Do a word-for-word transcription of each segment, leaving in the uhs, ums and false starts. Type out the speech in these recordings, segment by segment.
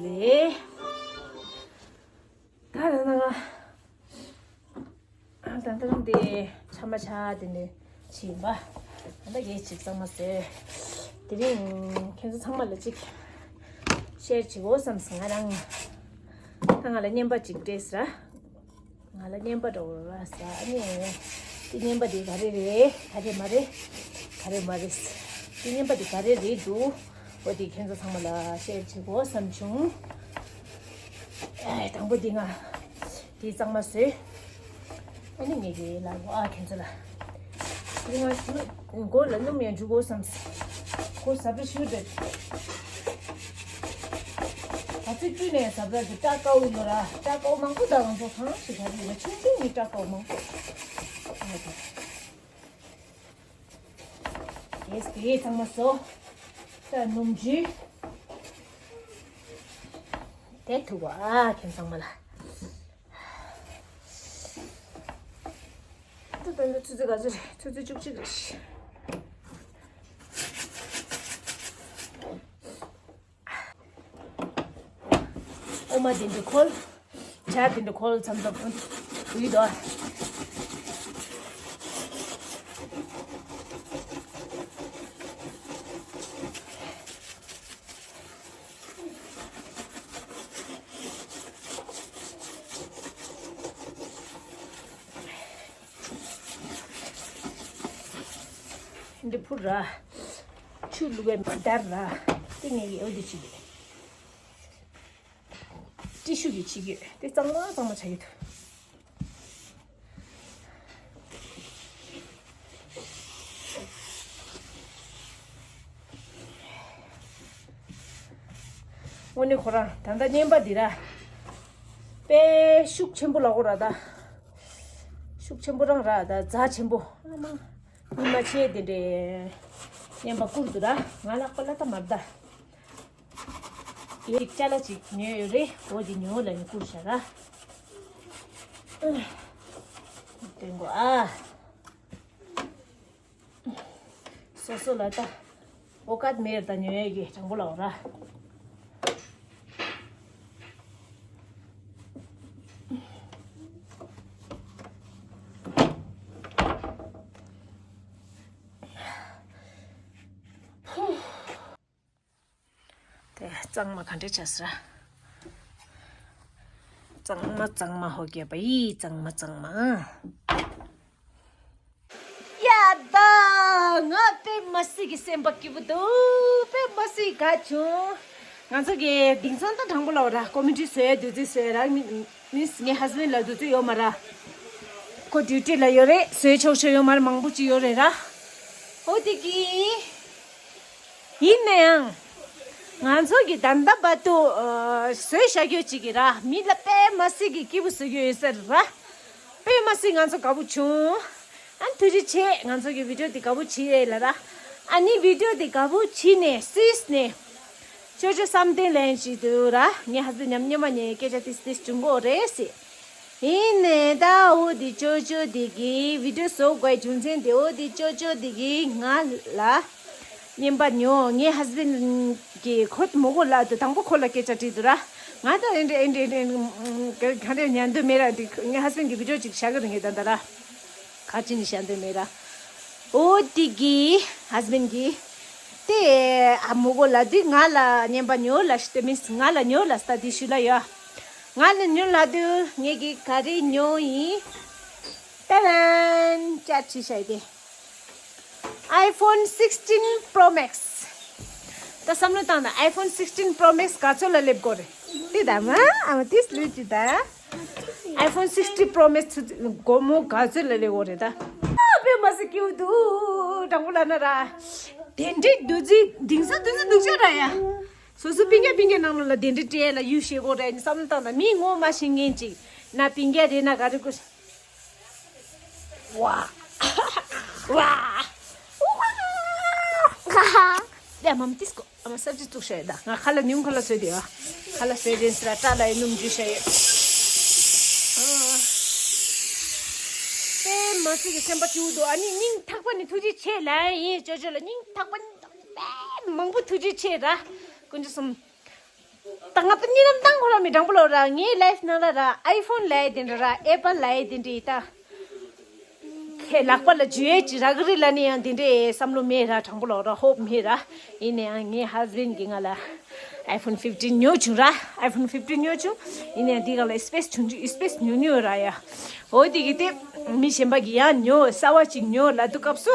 ཨེ། ད་ད་ད་ང་ད་ད་རུང་དེ་ཆ་མ་ཆ་དེ་འདྲ་བྱེད་ཡིན་པ། ད་ལྟ་གས་ཅིག་གཙང་མ་བཟོས། དེ་རིང་ཁྱེད་ཚོ་ཚང་མ་ལ་ཅིག་ཤེར་བྱེད་དགོས་བསམ་སོང་ང་རང་། ད་ང་ལ་རྔན་པ་ཅིག་སྤྲད་ཟེར། ང་ལ་རྔན་པ་འདྲ་བོ་རག་ས་ཨ་ནི། དེ་རྔན་པ་དེ་ག་རེ་རེད། ག་རེ་མ་རེད། ག་རེ་མ་རེད། དེ་རྔན་པ་དེ་ག་རེ་རེད་འདུག་འོ་དེ་ཁྱེད་ཚོ་ཚང་མ་ལ་ཤེར་བྱེད་དགོས་བསམ་བྱུང་། ཨེ། དང་པོ་དེ་ང་དེ་གཙང་མ་བཟོས། ཨ་ནི་ངས་དེ་ལ་ཨ་ཁྱེད་ཚོ་ལ། དེ་ང་སྣུམ་མགོ་ལ་སྣུམ་ཡང་འཇུག་དགོས་བསམ། ཁོ་ཟ་འདྲ་ཞུ་འདྲ། ད་ཚོད་བཅུ་ནས་ཟ་འདྲ་གི་སྐྲ་དཀར་པོ་ལོ་ར་སྐྲ་དཀར་པོ་མང་པོ་ད་ང་ཚོ་གང་ཞིག་ག་རེ་ཡོད་ན་ཆུང་ཆུང་གི་སྐྲ་དཀར་པོ་མང་པོ། ཡེས་དེ་ཚང་མ་བཟོ། ད་སྣུམ་འཇུ། དེ་ཐུག་པ་ཨ་ཁྱེད་ཚང་མ་ལ། ད་ད་ད་ཆུ་ཚོད་ག་ཚོད་རེད། ཆུ་ཚོད་བཅུ་གཅིག་རེད། ཨོ་མ་དེ་འདྲ་ཁོལ། ཇ་དེ་འདྲ་ཁོལ་མཚམས་མཚམས་འུ་དོ། འདི་ཕུར་ར། ཆུ་བླུགས་པའི་མ་དར་ར། དེ་ངས་ཡོད་དེ་ཅི་དེ། ཏི་ཤུ་གི་ཅི་གི་དེ་གཙང་མ་གཙང་མ་བྱ་ཡི་ཐུ། དངོས་གནས་ཁོ་རང་ད་ལྟ་རྔན་པ་འདི་ར། དཔེ་ཤུགས་ཆེན་པོ་ལ་གོ་ར་ད། ཤུགས་ཆེན་པོ་རང་ར་ད་རྫ་ཆེན་པོ། ཨ་མ། མི་མ་ཆེ་དེ་འདྲའི་རྔན་པ་བསྐུར་འདུག་ར། ང་ལ་ཁོ་ལ་ད་མ་བདའ། ཡེ་ཅ་ལག་ཅིག་ཉོས་ཡོད་རེད། འོ་དེ་ཉོ་ལ་ཡིན་བསྐུར་བཞག་ར། དེ་མགོ་ཨ། སོ་སོ་ལ་ད་འོ་ཀ་མེར་ད་ཉོ་ཡ་གི་དྲང་པོ་ལ་འོ་ར། དེ་གཙང་མ་ག་འདྲས་བྱས་ཟེར། གཙང་མ་གཙང་མ་ཧོ་རྒྱབ་པ་ཡི་གཙང་མ་གཙང་མ། ཡ་ད། ང་དཔེ་མ་སྲིད་ཀྱི་སེམས་པ་སྐྱིད་པོ་འདུག་དཔེ་མ་སྲིད་དགའ་བྱུང་། ང་ཚོ་གི་དེང་སང་ད་དྲང་པོ་ལབ་ར་ཀོ་མི་ཊི་བཟོ་ཡ་དུས་ཚོད་བཟོ་ཡ་ར་མི་མིས་ངའི་ཧས་བྷེན་ལ་དུས་ཚོད་ཡོད་མ་ར། ཁོ་ཌིའུ་ཊི་ལ་ཡོད་རེད། བཟོས་ཆོག་ཆོག་ཡོད་མ་རེད། མང་པོ་ཅིག་ཡོད་རེད་ར། ཨོ་དེ་གི་ཡིན་ན་ཡང་། ང་ཚོ་གི་ད་ལྟ་བར་དུ་ཨ་བཟོས་བཞག་རྒྱུ་ཅིག་གི་ར་མི་ལ་དཔེ་མ་སྲིད་ཀྱི་སྐྱིད་པོ་བཟོ་རྒྱུ་ཡོད་ས་རེད་ར། དཔེ་མ་སྲིད་ང་ཚོ་དགའ་པོ་བྱུང་། ཨ་ཐུགས་རྗེ་ཆེ། ང་ཚོ་གི་བི་ཌི་ཡོ་དེ་དགའ་པོ་བྱེད་ཡས་ལ་ར། ཨ་ནི་བི་ཌི་ཡོ་དེ་དགའ་པོ་བྱེད་ནས་སིས་ནས། ཅོ་ཅོ་བསམ་གཏན་ལན་ཞིག་འདུག་ར། ངའི་ཧས་བྷེན་ཉམ་ཉམ་མ་ཉེ་སྐད་ཆ་ཏིས་ཏིས་བྱུང་གོ་རེད་ཟེར། ཡིན་ནས་ད་འོ་དེ་ཅོ་ཅོ་དེ་གི་བི་ཌི་ཡོ་བཟོ་དགོས་རྒྱུ་མཚན་དེ་འོ་དེ་ཅོ་ཅོ་དེ་གི་ང་ལ་རྔན་པ་ཉོ། ངའི་ཧས་བྷེན་གི་ཁོ་མོ་གོ་ལ་དུ་དང་པོ་ཁོ་ལ་སྐད་ཆ་དྲིས་འདུག་ར། ང་ད་ཨེ་འདྲ་ཨེ་འདྲ་ཨེ་འདྲ་ག་འདྲ་ཉན་འདོད་མེད་ར། དེ་ངའི་ཧས་བྷེན་གི་བི་ཌི་ཡོ་ཅིག་བཞག་གི་རེད་ངས་ད་ད་ར། ག་ཅི་ནས་བཤད་འདོད་མེད་ར། ཨོ་དེ་གི་ཧས་བྷེན་གི་དེ་ཨ་མོ་གོ་ལ་དུས་ང་ལ་རྔན་པ་ཉོ་ལ་ཤི་དེ་མིན་ང་ལ་ཉོ་ལ་ས་དེ་ཤུ་ལ་ཡོད། ང་ལ་ཉོ་ལ་དུས་ངས་གི་ག་རེ་ཉོ་ཡིན། ཏ་རན། ཅར་ཆི་ཤ་ཡི་དེ། iPhone sixteen Pro Max། ད་བསམ་བློ་བཏང་ན་iPhone sixteen Pro Max ག་ཚོད་ལ་སླེབས་དགོས་རེད། དེ་ད་མ་ཨ་མ་དེ་སླེབས་ཀྱི་ད། iPhone sixteen Pro Max སྒོར་མོ་ག་ཚོད་ལ་སླེབས་དགོས་རེད་ད། ཨ་དཔེ་མ་སྲིད་སྐྱིད་པོ་འདུག་དྲང་པོ་ལབ་ན་ར། དེ་འདྲའི་བདུད་རྩི་དེང་སང་བདུད་རྩི་འདུག་ཤག་ར་ཡ། སོ་སོ་པིང་རྒྱ་པིང་རྒྱ་ནང་ལོགས་ལ་དེ་འདྲའི་སྤྲད་ལ་ཡུལ་ཤེས་དགོས་རེད་བསམ་བློ་བཏང་ན་མི་ངོ་མ་ཤེས་མཁན་ཅིག་ན་པིང་རྒྱ་རེད་ན་ག་རེ་དགོས། ཝ། ཝ། ཡ་མམ་ཏིས་ཀོ་ཨ་མ་སབ་ཇི་བཙུགས་ཤ་ཡོད་ད། ང་ཁ་ལ་ཉུང་ཁ་ལ་བཟོས་དེ་ཨ། ཁ་ལ་བཟོས་དེ་སི་ར་སྐྲ་ལ་ཡི་སྣུམ་འཇུས་ཤ་ཡོད། ཨེ་མ་སི་གི་སེམས་པ་སྐྱིད་པོ་འདུག་ཨ་ནི་སྙིང་ཐག་པ་ནས་ཐུགས་རྗེ་ཆེ་ལབ་ཡིན། ཅོ་ཅོ་ལ་སྙིང་ཐག་པ་ནས་དཔེ་མང་པོ་ཐུགས་རྗེ་ཆེ་ར། དཀོན་མཆོག་གསུམ། ད་ང་ད་གཉིད་ལམ་བཏང་ཁོ་ར་མི་དྲང་པོ་ལོ་ར། ངའི་ལའིབ་ནང་ལ་ར་ཨའི་ཕོན་ལའི་དེ་འདྲ་ར་ཨེ་པལ་ལའི་དེ་འདྲ་ཡི་ད། ཁྱེད་ལག་པ་ལ་འཇུ་ཡས་ཅི་རག་རི་ལ་ནི་ཡང་དེ་འདྲའི་བསམ་བློ་མེད་ར། དྲང་པོ་ལོ་ར་ཧོབ་མེད་ར། ཡིན་ནའང་ངའི་ཧས་བྷེན་གྱིས་ང་ལ་ཨའི་ཕོན་ཕིབ་ཊིན་ཉོ་བྱུང་ར། ཨའི་ཕོན་ཕིབ་ཊིན་ཉོ་བྱུང་། ཡིན་ནའང་དེ་ག་ལ་སི་པེ་སི་ཆུང་ཆུང་སི་པེ་སི་ཉུང་ཉུང་ར་ཡ། འོ་དེ་གི་དེ་མི་གཞན་པ་གི་ཡང་ཉོ་གསར་བ་ཅིག་ཉོ་ལ་དུ་སྐབས་སུ།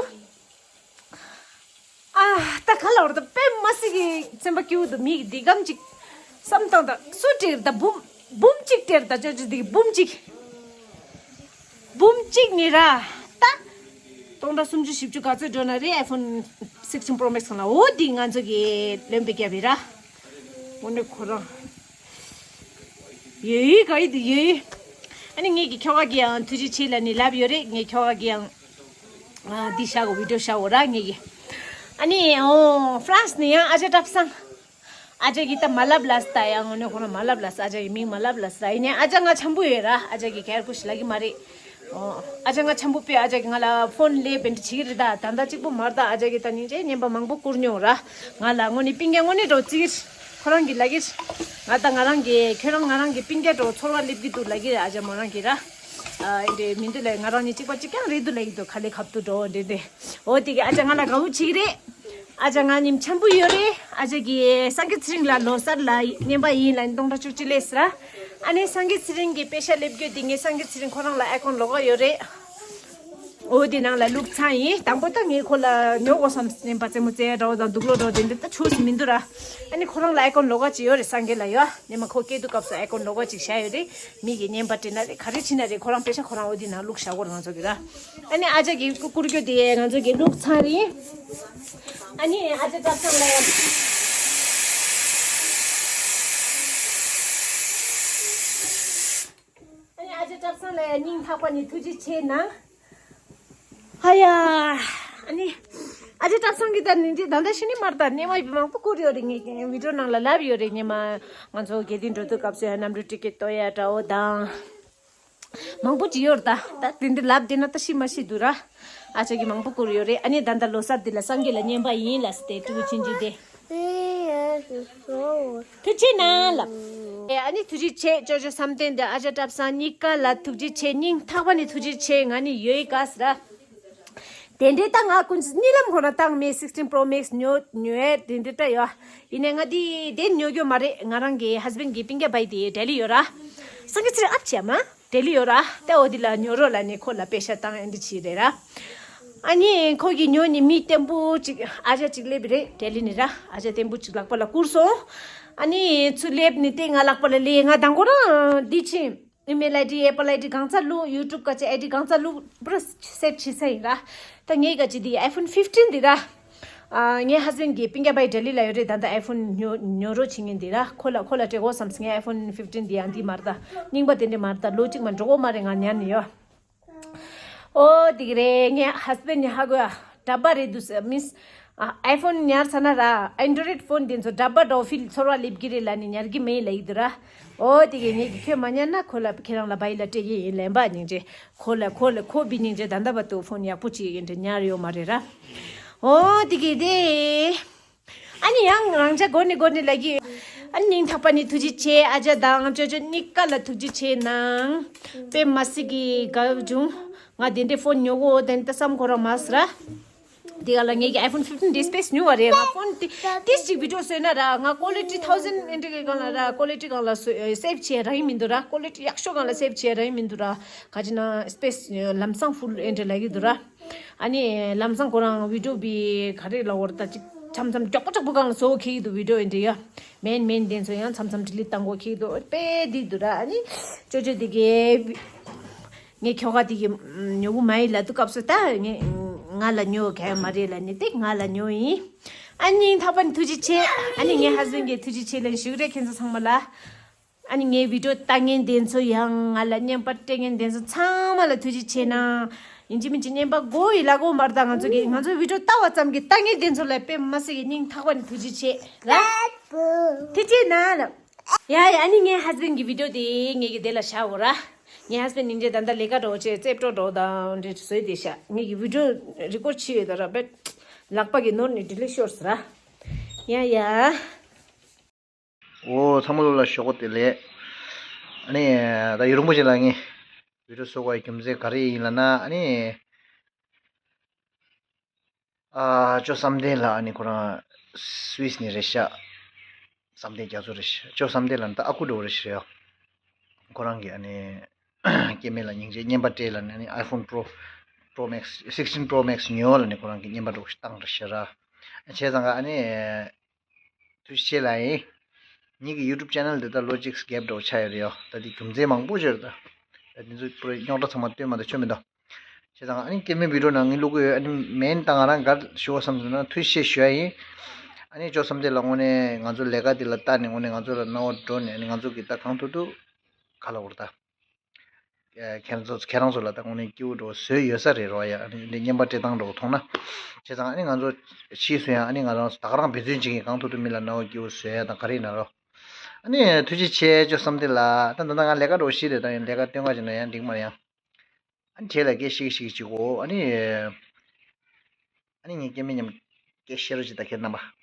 ཨ། ད་ག་ལ་བར་ད་དཔེ་མ་སྲིད་ཀྱི་སེམས་པ་སྐྱིད་པོ་འདུག་མིག་འདི་གམ་ཅིག་བསམ་བཏང་ད་སུ་སྤྲད་ད་འབུམ་འབུམ་གཅིག་སྤྲད་ད་ཅོ་ཅོ་འདི་འབུམ་གཅིག་འབུམ་གཅིག་ནི་ར་ད། སྟོང་ཕྲག་སུམ་ཅུ་བཞི་བཅུ་ག་ཚོད་འགྲོ་ན་རེད། ཨའི་ཕོན་སིག་སི་ཊིན་པོ་རོ་མེག་སི་ཁང་ལ། འོ་འདི་ང་ཚོ་གི་ལོན་པའི་རྒྱབ་པའི་ར། འོ་ནི་ཁོ་རང་ཡོད་ཡོད་ག་ཡི་འདི་ཡོད་ཡོད། ཨ་ནི་ངེད་ཀྱི་ཁྱོ་ག་གི་ཡང་ཐུགས་རྗེ་ཆེ་ལ་ནི་ལབ་ཡོད་རེད། ངའི་ཁྱོ་ག་གི་ཡང་ཨ་འདི་བཞག་གོ་བི་ཌིའོ་བཞག་གོ་ར་ངེད་ཀྱི། ཨ་ནི་ཨོ་ཧྥ་རན་སི་ནས་ཡང་ཨ་ཅག་བཀྲ་བཟང་། ཨ་ཅག་གིས་ད་མ་ལབ་ལ་ས། ད་ཡང་ངོ་ནས་ཁོ་རང་མ་ལབ་ལ་ས། ཨ་ཅག་གི་མིང་མ་ལབ་ལ་ས། ཡིན་ནའི་ཨ་ཅག་ང་འཆམ་པོ་ཡོད་ར། ཨ་ཅག་གིས་གལ་ཁུ་ཞིག་ལབ་ཀྱི་མ་རེད། ཨོ། ཨ་ཅག་ང་འཆམ་པོ་པས། ཨ་ཅག་གིས་ང་ལ་ཕོན་ལེབ་བེན་ཊི་བྱེད་ཀྱི་རེད། ད་ད་ལྟ་གཅིག་པོ་མ་རེད། ད་ཨ་ཅག་གིས་ད་སྙིང་རྗེ་བརྙན་པ་མང་པོ་བསྐུར་མྱོང་ར། ང་ལ་དངོས་གནས་སྤུན་ཀྱག་དངོས་གནས་འགྲོ་བརྩི་གི་རེད། ཁོ་རང་གིས་ལབ་ཀྱི་རེད། ང་ད་ང་རང་གི་ཁྱོད་རང་ང་རང་གི་སྤུན་ཀྱག་འགྲོ་ཚོར་བ་སླེབས་ཀྱི་འདུག་ལབ་ཀྱི་རེད། ཨ་ཅག་མོ་རང་གིས་ར། ཨ་འདྲེ་མི་འདུག་ལབ། ང་རང་གཉིས་གཅིག་པ་གཅིག་རྐྱང་རེད་འདུག་ལབ་ཀྱི་འདུག་ག་ལེ་ཁབ་ཏུ་འགྲོ་འདྲེ་འདྲེ། འོ་དེ་གི་ཨ་ཅག་ང་ལ་དགའ་བོ་བྱེད་ཀྱི་རེད། ཨ་ཅག་ང་མཉམ་འཆམ་པོ་ཡོད་རེད། ཨ་ཅག་གིས་སངས་རྒྱས་ཚེ་རིང་ལ་ལོ་གསར་ལ་བརྙན་པ་ཡིན་ལབ་ནས་སྟོང་ཕྲག་བཅུ་གཅིག་སླེབས་ཟེར། ཨ་ནི་སངས་རྒྱས་ཚེ་རིང་གི་པེ་ཤ་སླེབས་རྒྱུ་དེ་ངས་སངས་རྒྱས་ཚེ་རིང་ཁོ་རང་ལ་ཨའི་ཀོན་ལོག་ག་ཡོད་རེད། འོ་དེ་ནང་ལ་བླུགས་ཚར་ཡིན། དང་པོ་ད་ངས་ཁོ་ལ་ཉོ་དགོས་བསམ་བསམ་པ་རྩེད་མོ་རྩེ་ཡ་འདྲ་བོ་དང་དུག་ལོག་འདྲ་བོ་དེ་འདྲ་ད་ཆོས་སུ་མི་འདུག་ར། ཨ་ནི་ཁོ་རང་ལ་ཨའི་ཀོན་ལོག་ག་ཅིག་ཡོད་རེད། སངས་རྒྱས་ལ་ཡོད། ཨ་ནི་མ་ཁོ་སྐྱེས་དུས་སྐབས་སུ་ཨའི་ཀོན་ལོག་ག་ཅིག་བཞག་ཡོད་རེད། མི་གི་བརྙན་པ་བྲིས་ན་རེད། ག་རེ་བྲིས་ན་རེད། ཁོ་རང་པེ་ཤ་ཁོ་རང་འོ་དེ་ནང་བླུགས་བཞག་གོ་རེད་ང་ཚོ་གི་ར། ཨ་ནི་ཨ་ཅག་གིས་བསྐུར་རྒྱུ་དེ་ང་ཚོ་གིས་བླུགས་ཚར་ཡིན། ཨ་ནི་ཨ་ཅག་བཀྲ་བཟང་ལ་ཡང་། ཨ་ནི་ཨ་ཅག་བཀྲ་བཟང་ལ་ཡང་སྙིང་ཐག་པ་ནས་ཐུགས་རྗེ་ཆེ་གནང་། ཨ་ཡ། ཨ་ནི་ཨ་ཅག་བཀྲ་བཟང་གིས་ད་ནི་འདི་ད་ལྟ་ཤི་ནི་མར་ད་ནས་མ་མང་པོ་བསྐུར་ཡོད་རེད། ངས་བི་ཌིའོ་ནང་ལ་ལབ་ཡོད་རེད། ཉི་མ་ང་ཚོ་དགེ་ལྡན་འགྲོ་དུས་སྐབས་སུ་ཡང་གནམ་གྲུ་ཊི་ཀེ་ཊི་གཏོང་ཡ་འདྲ་བོ་དང་། མང་པོ་ཅིག་ཡོད་རེད་ད། ད་དེ་འདི་ལབ་བསྡད་ན་ད་ཤི་མ་ཤི་འདུག་ར། ཨ་ཅག་གིས་མང་པོ་བསྐུར་ཡོད་རེད། ཨ་ནི་ད་ལྟ་ལོ་གསར་འདི་ལ་སངས་རྒྱས་ལ་བརྙན་པ་ཡིན་ལ་སྟེ་ཀྲུའུ་ཆིན་ཇི་དེ། ཐུགས་རྗེ་གནང་ལབ། ཨེ་ཨ་ནི་ཐུགས་རྗེ་ཆེ། ཅོ་ཅོ་བསམ་གཏན་དེ་ཨ་ཅག་བཀྲ་བཟང་གཉིས་ཀ་ལ་ཐུགས་རྗེ་ཆེ། སྙིང་ཐག་པ་ནས་ཐུགས་རྗེ་ཆེ། ང་ནི་ཡོད་ཡི་ག་ཟེར་ར། དེ་འདྲའི་ད་ང་ཀུན་གཉིད་ལམ་ཁོ་ན་བཏང་མེད། སིག་སི་ཊིན་པོ་རོ་མེག་སི་ཉོ་ཉོ་ཡས་དེ་འདྲ་ད་ཡོད། ཡིན་ནའི་ང་དེ་དེ་ཉོ་རྒྱུ་མ་རེད། ང་རང་གི་ཧས་བྷེན་གི་སྤུན་ཀྱག་བྷའི་དེ་ལྡི་ལི་ཡོད་ར། སངས་རྒྱས་ཚེ་རིང་ཨབ་ཆེ་མ་ལྡི་ལི་ཡོད་ར། ད་འོ་དེ་ལ་ཉོ་རོགས་ལབ་ནས་ཁོ་ལ་པེ་ཤ་བཏང་ཨེ་འདྲ་བྱས་རེད་ར། ཨ་ནི་ཁོ་གིས་ཉོ་ནི་མི་བརྟན་པོ་ཅིག་ཨ་ཅག་ཅིག་སླེབས་རེད་ལྡི་ལི་ནས་ར། ཨ་ཅག་བརྟན་པོ་ཅིག་ལག་པ་ལ་བསྐུར་སོང་། ཨ་ནི་ཚུར་སླེབས་ནས་དེ་ང་ལག་པ་ལ་སླེབས། ང་དང་པོ་རང་འདི་ཕྱིན། ཨི་མེལ་ཨའི་ཌི་ཨེ་པལ་ཨའི་ཌི་གང་ཚ་བླུགས། ཡུ་ཊུབ་ག་ཅི་ཨའི་ཌི་གང་ཚ་བླུགས། པུ་ར་སེབ་བྱེད་ས་ཡིན་ར། ད་ངས་ག་ཅི་འདི་ཨའི་ཕོན་ཕིབ་ཊིན་འདི་ར། ཨ་ངའི་ཧས་བྷེན་གི་སྤུན་ཀྱག་བྷའི་ལྡི་ལི་ལ་ཡོད་རེད། ད་ལྟ་ཨའི་ཕོན་ཉོ་ཉོ་རོགས་བྱེད་མཁན་འདི་ར། ཁོ་ལ་ཁོ་ལ་སྤྲད་དགོས་བསམ་སོང་། ངའི་ཨའི་ཕོན་ཕིབ་ཊིན་འདི་ཡང་འདི་མ་རེད་ད། རྙིང་པ་དེ་འདྲ་མ་རེད་ད། ལོ་གཅིག་མ་འགྲོ་གི་མ་རེད། ང་ཉར་ནས་ཡོད། ཨོ་དེ་གི་རེད། ངའི་ཧས་བྷེན་ནི་ཧ་གོ་ཡ། འདྲ་པར་རེད་འདུག་ཟེར། མིན། ཨ་ཨའི་ཕོན་ཉར་ཚར་ན་ར། ཨན་ཌོ་རོ་ཡིཌ་ཕོན་དེ་ཚོ་འདྲ་པར་འདྲ་པོ་ཕིལ་ཚོར་བ་སླེབས་ཀྱི་རེད་ལབ་ནས་ཉར་གི་མེད་ལབ་ཀྱི་འདུག་ར། ཨོ་དེ་གི་ངས་ཀྱི་ཁྱོད་མ་ཉར་ན་ཁོ་ལ་ཁྱེད་རང་ལ་བྷའི་ལ་སྤྲད་ཀྱི་ཡིན་ལབ་པ། སྙིང་རྗེ། ཁོ་ལ་ཁོ་ལ་ཁོ་བི་སྙིང་རྗེ་ད་ལྟ་བར་དུ་ཕོན་ཡག་པོ་ཅིག་ཡིན་འདྲ་ཉར་ཡོད་མ་རེད་ར། ཨོ་དེ་གི་དེ། ཨ་ནི་ཡང་རང་ཅག་མགོ་ནས་མགོ་ནས་ལབ་ཀྱི། ཨ་ནི་སྙིང་ཐག་པ་ནས་ཐུགས་རྗེ་ཆེ། ཨ་ཅག་དང་ཅོ་ཅོ་གཉིས་ཀ་ལ་ཐུགས་རྗེ་ཆེ་གནང་། དཔེ་མ་སྲིད་ཀྱི་དགའ་བྱུང་། ང་དེ་འདྲའི་ཕོན་ཉོ་གོ་དེ་འདྲ་བསམ་ཁོ་རང་མ་ཟེར་ར། དེ་ག་ལ་ངས་ཀྱི་ཨའི་ཕོན་ཕིབ་ཊིན་ཌི་སི་པེ་སི་ཉོ་བ་རེད་ར། ཕོན་དེ་ཏིས་ཅིག་བི་ཌིའོ་བཟོས་ན་ར། ང་ཀོ་ལི་ཊི་ཐའུ་ཟན་ཨེ་འདྲ་གི་སྒང་ལ་ར། ཀོ་ལི་ཊི་སྒང་ལ་སོ་སེབ་བྱས་ར་ཡིན་མི་འདུག་ར། ཀོ་ལི་ཊི་ཡག་ཤོས་སྒང་ལ་སེབ་བྱས་ར་ཡིན་མི་འདུག་ར། ག་ཅི་ན་སི་པེ་སི་ལམ་སང་ཕུལ་ཨེ་འདྲ་ལབ་ཀྱི་འདུག་ར། ཨ་ནི་ལམ་སང་ཁོ་རང་བི་ཌིའོ་བི་ག་རེ་ལབ་དགོས་རེད་ད། ཅིག་མཚམས་མཚམས་མགྱོགས་པོ་མགྱོགས་པོ་སྒང་ལ་བཟོ་ཁེལ་གྱི་འདུག་བི་ཌིའོ་ཨེ་འདྲ་ཡ། མེན་མེན་དེ་ཚོ་ཡང་མཚམས་མཚམས་ཌི་ལིཊ་བཏང་དགོས་ཁེལ་གྱི་འདུག་དཔེ་འདི་འདུག་ར། ཨ་ནི་ཅོ་ཅོ་དེ་གས། ངའི་ཁྱོ་ག་དེ་གི་ཉོ་གི་མ་ཡིན་ལབ་དུས་སྐབས་སུ་ད་ངས་ང་ལ་ཉོ་ག་ཡ་མ་རེད་ལབ་ནས་དེ་ང་ལ་ཉོ་ཡིན། ཨ་ནི་སྙིང་ཐག་པ་ནས་ཐུགས་རྗེ་ཆེ། ཨ་ནི་ངའི་ཧས་བྷེན་གྱི་ཐུགས་རྗེ་ཆེ་ལབ་ཞུ་གི་རེད་ཁྱེད་ཚོ་ཚང་མ་ལ། ཨ་ནི་ངའི་བི་ཌིའོ་ལྟ་མཁན་དེ་ཚོ་ཡང་ང་ལ་བརྙན་པར་སྤྲད་མཁན་དེ་ཚོ་ཚང་མ་ལ་ཐུགས་རྗེ་ཆེ་གནང་། ཡིན་གཅིག་མིན་གཅིག་བརྙན་པར་དགོས་ཡི་ལབ་དགོས་མ་རེད་ད། ང་ཚོ་གི་ང་ཚོའི་བི་ཌིའོ་ལྟ་བ་ཙམ་གྱི་ལྟ་མཁན་དེ་ཚོ་ལ་དཔེ་མ་སྲིད་ཀྱི་སྙིང་ཐག་པ་ནས་ཐུགས་རྗེ་ཆེ་ལ། ཐུགས་རྗེ་གནང་ལ། ཡ་ཡ། ཨ་ནི་ངའི་ཧས་བྷེན་གྱི་བི་ཌིའོ་དེ་ངས་ཀྱི་དེ་ལ་བཞག་འོ་ར། ངའི་ཧས་བྷེན་སྙིང་རྗེ་ད་ལྟ་ལས་ཀ་འགྲོ་བྱས་རྩེད་འགྲོ་འགྲོ་དང་འདྲེ་བཟོས་དེ་བཞག་ངས་ཀྱི་བི་ཌིའོ་རི་ཀོཌ་བྱས་ཡོད་ད་ར། བེད་ལག་པ་གི་ནོར་ནས་ཌི་ལིཊ་ཤོར་ཟེར་ར། ཡ་ཡ། འོ་ཚང་མ་ལོ་ལ་ཞོགས་པ་བདེ་ལེགས། ཨ་ནི་ད་ཡུན་རིང་པོ་ཞིག་ལ་ངས་བི་ཌིའོ་བཟོ་དགོས་པའི་རྒྱུ་མཚན་ག་རེ་ཡིན་ལབ་ན། ཨ་ནི་ཨ་ཅོ་བསམ་གཏན་ལགས། ཨ་ནི་ཁོ་རང་སུད་སི་ནས་རེད་ཤག་བསམ་གཏན་རྒྱ་མཚོ་རེད་ཤག་ཅོ་བསམ་གཏན་ལགས་ད་ཨ་ཁུ་འདྲ་བོ་རེད་ཤག་ཁོ་རང་གི་ཨ་ནི་སྐྱེ་དམན་ལ་སྙིང་རྗེ། རྔན་པ་སྤྲད་ལབ་ནས་ཨ་ནི་iPhone Pro Pro Max sixteen Pro Max ཉོ་ལབ་ནས་ཁོ་རང་གི་རྔན་པ་འདྲ་བོ་ཞིག་བཏང་རེད་ཤག་ར། བྱས་ཙང་ཀ་ཨ་ནི་ཐུགས་རྗེ་ཆེ་ལབ་ཡིན། ངེད་ཀྱི་YouTube channel འདི་ད་ལོ་གཅིག་གི་gap འདྲ་བོ་ཆགས་ཡོད་རེད་ཡོ། ད་འདི་རྒྱུ་མཚན་མང་པོ་ཡོད་རེད། ད་ད་འདི་ཚོ་པུ་ར་རྙོག་དྲ་ཚང་མ་སྟོན་མ་ཐུབ་ཆོ་མི་འདུག་བྱས་ཙང་ཨ་ནི་སྐྱེ་དམན་བི་ཌིའོ་ནང་ངས་བླུག་གི་ཡོད། ཨ་ནི་མེན་ད་ང་རང་ག་རེ་ཞུ་བསམ་སོང་ན་ཐུགས་རྗེ་ཆེ་ཞུ་ཡ་ཡིན། ཨ་ནི་ཅོ་བསམ་གཏན་ལགས་དངོས་གནས་ང་ཚོ་ལས་ཀ་འདི་ལ་བལྟས་ནས་དངོས་གནས་ང་ཚོ་ལ་སྣང་བ་འགྲོ་ནས། ཨ་ནི་ང་ཚོ་གི་ད་གང་ཐུབ་ཐུབ་ག་ལབ་དགོས་རེད་ད། ཁྱེད་རང་ཚོ་ཁྱེད་རང་ཚོ་ལ་ད་དངོས་གནས་སྐྱིད་པོ་འདྲ་བོ་བཟོས་ཡོད་ས་རེད་རོ། ཡ་ཨ་ནི་འདི་རྔན་པ་སྤྲད་སྟངས་འདྲ་བོ་མཐོང་ན། བྱས་ཙང་ཨ་ནི་ང་ཚོ་ཕྱིས་སུ་ཡང་ཨ་ནི་ང་རང་ཚོ་ད་ག་རང་འབད་བརྩོན་བྱེད་ཀྱི། གང་ཐུབ་ཐུབ་མི་ལ་སྣང་བ་སྐྱིད་པོ་བཟོ་ཡ་དང་ག་རེ་ཡིན་ན་རོ། ཨ་ནི་ཐུགས་རྗེ་ཆེ་ཅོ་བསམ་གཏན་ལགས། ད་ད་ལྟ་ང་ལས་ཀ་འདྲ་བོ་ཞིག་རེད། ད་ཡང་ལས་ཀ་སྟོན་ག་བྱས་ན་ཡང་འགྲིག་མ་རེད་ཡ། ཨ་ནི་གྲས་ལ་སྐད་ཤིག་ཤིག་ཅིག་གོ། ཨ་ནི་ཨ་ནི་ངས་སྐྱེ་དམན་མཉམ་སྐད་བཤད་རོགས་བྱེད་ད་ཁྱེད་རྣམ་པ།